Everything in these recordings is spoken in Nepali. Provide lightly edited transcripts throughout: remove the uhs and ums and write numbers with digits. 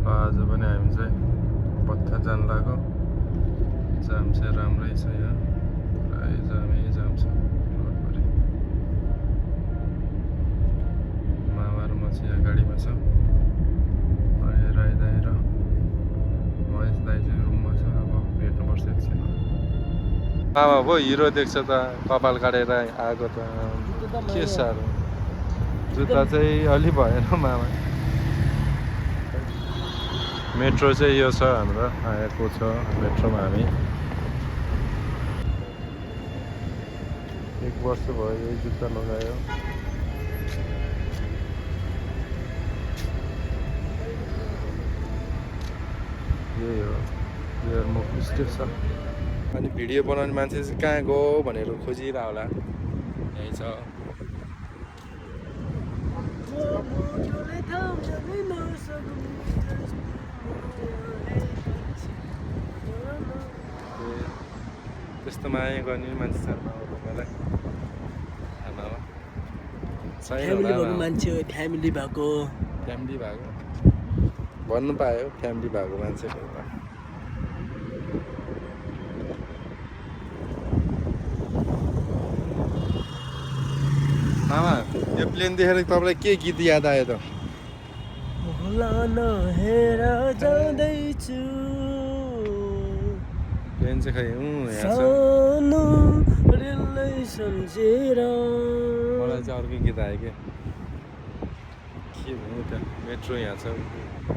आज पनि हामी चाहिँ पत्ता जान लाग्यो जाम चाहिँ राम्रै छ यहाँ प्राय जामै जाम छ रोडभरि मामा र म चाहिँ यहाँ गाडीमा छ अनि राई दाई र महेश दाई चाहिँ रुममा छ अब भेट्नुपर्छ एकछिन मामा पो हिरो देख्छ त कपाल काटेर आएको त के साह्रो जुत्ता चाहिँ अलि भएन मामा मेट्रो चाहिँ यो छ हाम्रो आएको छ मेट्रोमा हामी 1 वर्ष भयो यही जुत्ता लगायो यही हो एयरमुख स्टेप छ अनि भिडियो बनाउने मान्छे चाहिँ कहाँ गयो भनेर खोजिरह होला यही छ त्यस्तो माया गर्ने मान्छे छ मलाई मान्छे फ्यामिली भएको भन्नु पायो फ्यामिली भएको मान्छे मामा यो प्लेन देखेर तपाईँलाई के गीत याद आयो त प्लेन चाहिँ खै यहाँ छ मलाई चाहिँ अर्कै गीत आयो के भन्नु त मेट्रो यहाँ छ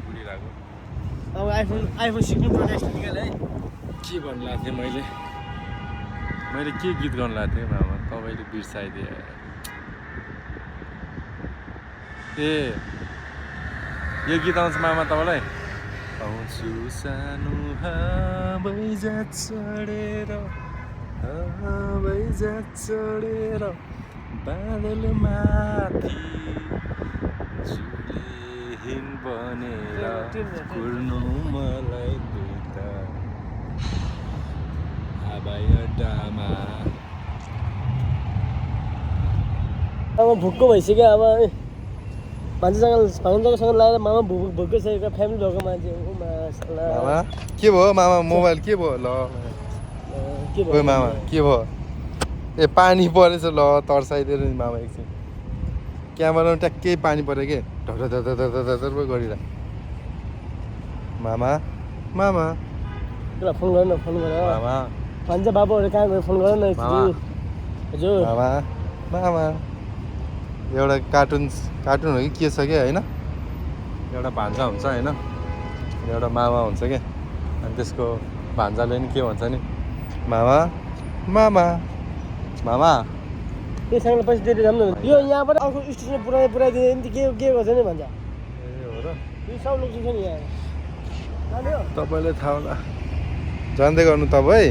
उडिरहेको अब आइफोन सिक्नु पर्ने निकाले है के भन्नु लाग्थेँ मैले के गीत गर्नु लाग्थेँ मामा तपाईँले बिर्साइदिए ए यो गीत आउँछ मामा तपाईँलाई आउँछु सानो हवाईजहाज चढेर बादल माथि जुलेहिन बनेर कुर्नु मलाई दुईटा हवाई अड्डामा अब भुक्को भइसक्यो अब भान्सासँग लगाएर मामा भुक्कै छ फ्यामिली भएको मान्छे मामा के भयो मामा मोबाइल के भयो ल के भयो मामा के भयो ए पानी परेछ ल तर्साइदिएर नि मामा एकछिन क्यामेरामा ट्याक्कै पानी पऱ्यो के ढर पो गरिरह मामा मामा फोन गर न मामा भन्छ बाबुहरू कहाँ गयो फोन गर न हजुर मामा मामा एउटा कार्टुन हो कि के छ क्या होइन एउटा भान्जा हुन्छ होइन एउटा मामा हुन्छ क्या अनि त्यसको भान्जाले नि के भन्छ नि मामा मामा मामा त्यसँग पैसा दिएर जाऊँ न यो यहाँबाट अर्को स्टेसन पुऱ्याइदिने नि के गर्छ नि भन्छ ए हो र यो सब लोक छ नि यहाँ तपाईँलाई थाहा होला जान्दै गर्नु तपाईँ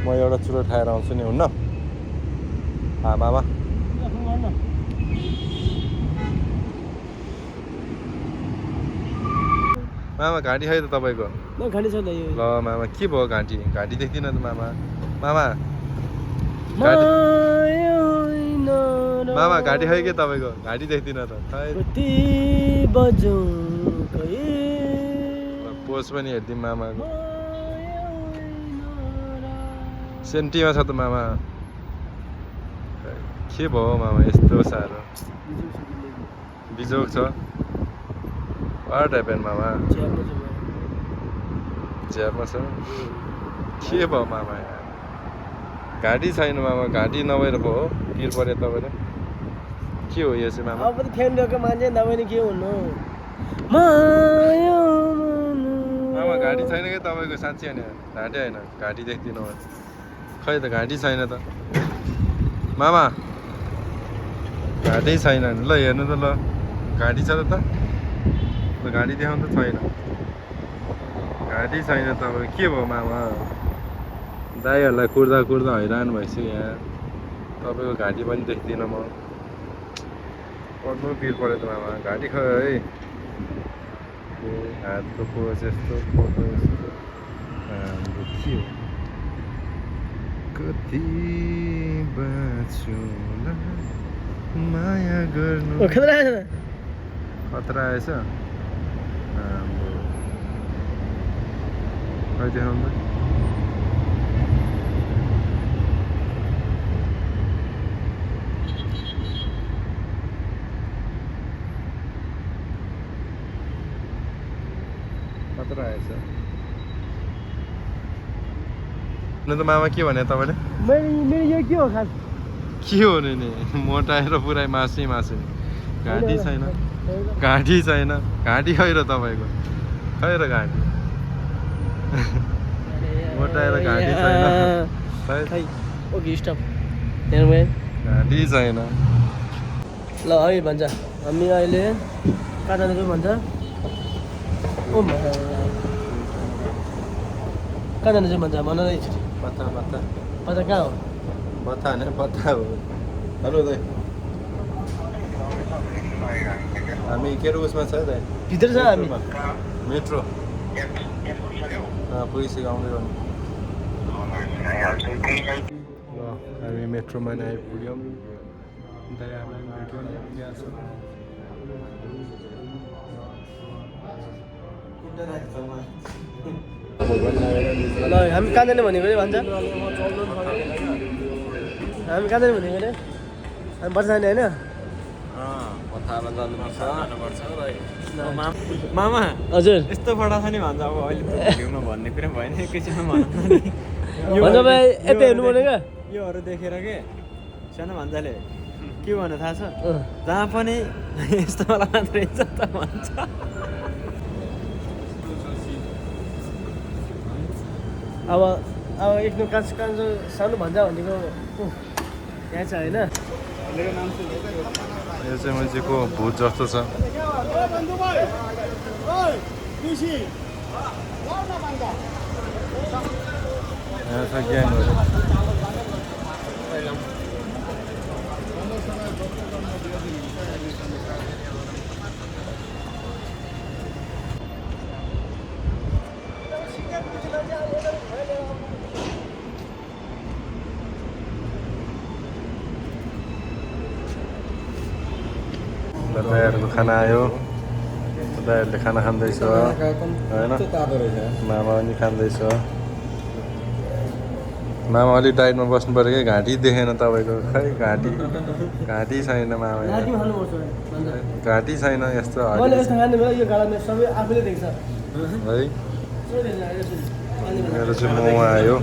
म एउटा चुरो खाएर आउँछु नि हुन्न मामा मामा घाँटी खै त तपाईँको घाँटी छ ल मामा के भयो घाँटी देख्दिनँ त मामा मामा घाँटी खै के तपाईँको घाँटी देख्दिनँ त पोज पनि हेरिदिउँ मामाको सेन्टीमा छ त मामा के भयो मामा यस्तो साह्रो बिजोग छ वाट ह्यापेन मामा च्यापमा छ के भयो मामा घाँटी छैन मामा घाँटी नभएर पो हो पिर पऱ्यो तपाईँले के हो यो चाहिँ मामा अब त फ्यामिलीको मान्छे नभए नि के हुनु मामा घाँटी छैन कि तपाईँको साँच्ची होइन घाँटी होइन घाँटी देख्दिनँ खै त घाँटी छैन त मामा घाँटी छैन ल हेर्नु त ल घाँटी छ त घाँटी देखाउनु त छैन घाँटी छैन तपाईँ के भयो मामा दाईहरूलाई कुर्दा हैरान भइसक्यो यहाँ तपाईँको घाँटी पनि देख्दिनँ म पढ्नु पिर पऱ्यो त मामा घाँटी खै है हातको पोज यस्तो फोटो यस्तो हाम्रो के हो कति बाँचुला माया गर्नु खतरा आएछ हाम्रो खै देखाउनु त खतरा आएछ न त मामा के भने तपाईले मेरो यो के हो खास के हो नि मोटाएर पुरै मासु घाँटी छैन घाँटी खै र तपाईको खै र घाँटी मोटाएर घाँटी छैन खै ओके स्टप हेर्नु घाँटी छैन ल है भन्छ हामी अहिले कहाँ जाँदैछौँ भन्छ ओ कहाँ जाँदैछौँ भन्छ भन न एकचोटि पत्ता कहाँ हो पत्ता होइन पत्ता हो हेलो दाइ हामी के उसमा छ दाइ भित्र छ हामी मेट्रो पुगिसक्यो आउँदै गर्नु ल हामी मेट्रोमा नै आइपुग्यौँ दाइ हामीलाई भेट्यौँ त्यहाँ छ ल हामी कहाँ जाने भनेको अरे भन्छ हामी कहाँ जाने भनेको अरे हामी बस्छ जाने होइन पथामा जानुपर्छ मामा हजुर यस्तो फटा छ नि भन्छ अब अहिले भ्यूमा भन्ने कुरा भएन एकैछिनमा भन्छ भन्छ भाइ यतै हेर्नु पर्ने क्या योहरू देखेर के सानो भान्जाले के भन्नु थाहा छ जहाँ पनि यस्तो वाला मात्रै छ त भन्छ अब एक कान्छ सानो भन्जा भनेको यहाँ छ होइन यो चाहिँ मान्छेको भूत जस्तो छ यहाँ छ ग्याङहरू दादाहरूको खाना आयो दादाहरूले खाना खाँदैछ होइन मामा पनि खाँदैछ मामा अलिक डाइटमा बस्नु पऱ्यो कि घाँटी देखेन तपाईँको खै घाँटी छैन मामा घाँटी छैन यस्तो है मेरो चाहिँ मोमो आयो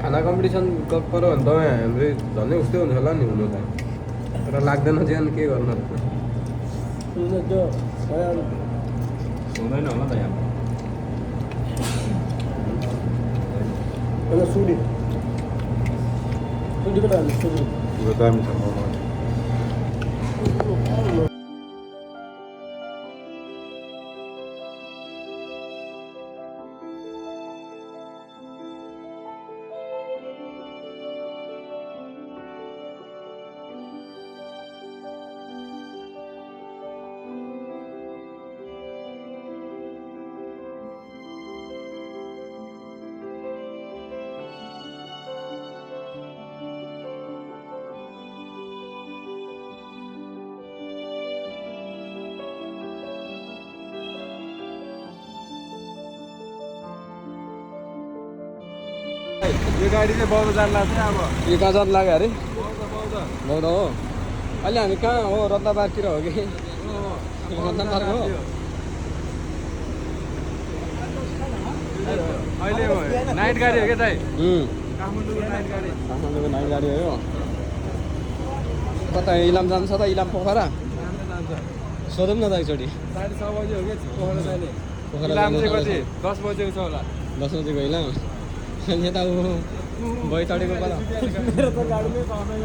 खाना कम्पिटिसन पऱ्यो भने तपाईँ हाम्रो झन् उस्तै हुन्छ होला नि हुनु त तर लाग्दैन चाहिँ के गर्नु हुँदैन होला त यहाँ पुरो दामी छ मोमो यो गाडी चाहिँ बौद्ध जान लाग्छ अब यो कहाँ जान लाग्यो अरे बौद्ध हो अहिले हामी कहाँ हो रत्नबारतिर हो कि रत्नबार हो अहिले नाइट गाडी हो क्या दाइ काठमाडौँको नाइट गाडी हो कता इलाम जान्छ त इलाम पोखरा सोधौँ न त एकचोटि 6:30 बजे हो कि पोखरा जाने पोखरा इलाम चाहिँ कति 10 बजेको छ होला 10 बजेको इलाम अनि यता बैतडीको पाला मेरो त गाडीमै पाउँदैन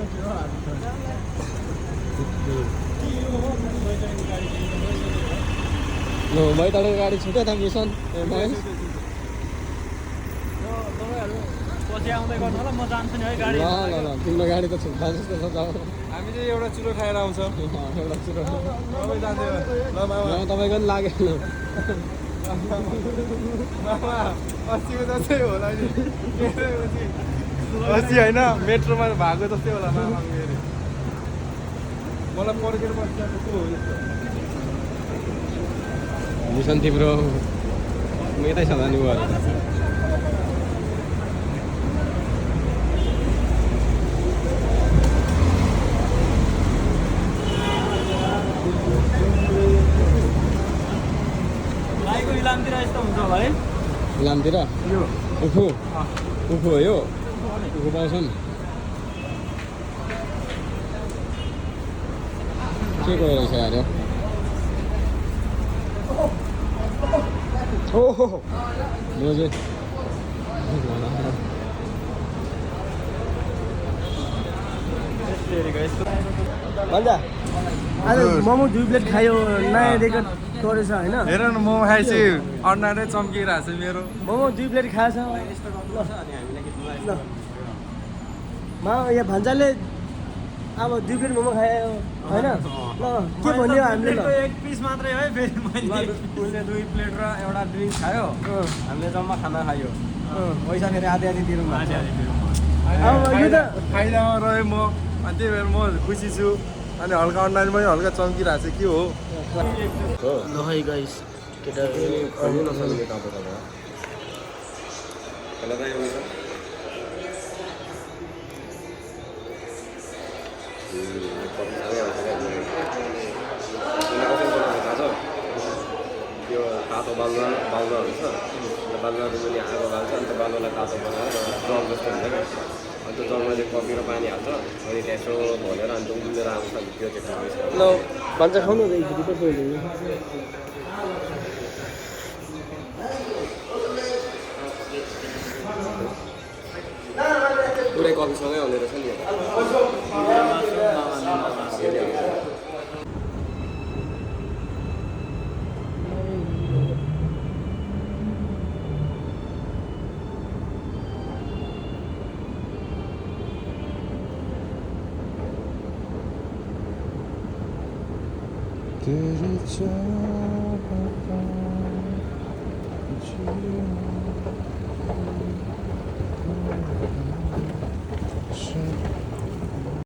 ल बैतडीको गाडी छुट्यो त मिसन महेश पछि आउँदै गर्नु होला म जान्छु नि है गाडी ल तिम्रो गाडी त छुट्टा जस्तो छ जाऊ हामी चाहिँ एउटा चुरो खाएर आउँछौँ एउटा चुरो तपाईँ जान्थ्यो ल मामा तपाईँको पनि लाग्यो मामा अस्तिको जस्तै होला नि अस्ति होइन मेट्रोमा भएको जस्तै होला मामा मेरो मलाई पर्खेर बस्दा कस्तो हो यस्तो मिसन तिम्रो यतै छ नि उहरू गाईको इलामतिर यस्तो हुन्छ होला है इलामतिर यो उखु उखु हो यो उखु पाउँछन् के को रहेछ यार यो ओहो रोजे भन्छ आज मोमो 2 प्लेट खायो नयाँ रेकर्ड गरेछ होइन हेर न मोमो खाइछु अन्डा नै चम्किरहेको छ मेरो मोमो 2 प्लेट खाएछ ल मा यहाँ भान्जाले अब 2 प्लेट मोमो खायो होइन ल के भन्यो हामीले ल एक पिस मात्रै है फेरि मैले उसले 2 प्लेट र एउटा ड्रिङ्क खायो हामीले जम्मा खाना खायो पैसा फेरि आधी आधी तिरौँ अब यो त फाइदामा रह्यो म अनि त्यही भएर म खुसी छु अनि हल्का अन्डाले पनि हल्का चम्किरहेको छ के हो ल है गाइस केटा खोल्नु नसक्ने तपाईँ त्यो तातो बालुवा हुन्छ बालुवाको पनि आगो बाल्छ अन्त बालुवालाई तातो बनाएर जल जस्तो हुन्छ क्या अन्त जलमा चाहिँ कफी र पानी हाल्छ अनि त्यसो भलेर अन्त उम्लेर आउँछ त्यो चाहिँ ल भान्जा खाउनु त एकचोटि कस्तो हुन्छ पुरै कफीसँगै आउने रहेछ नि तेरे चाहत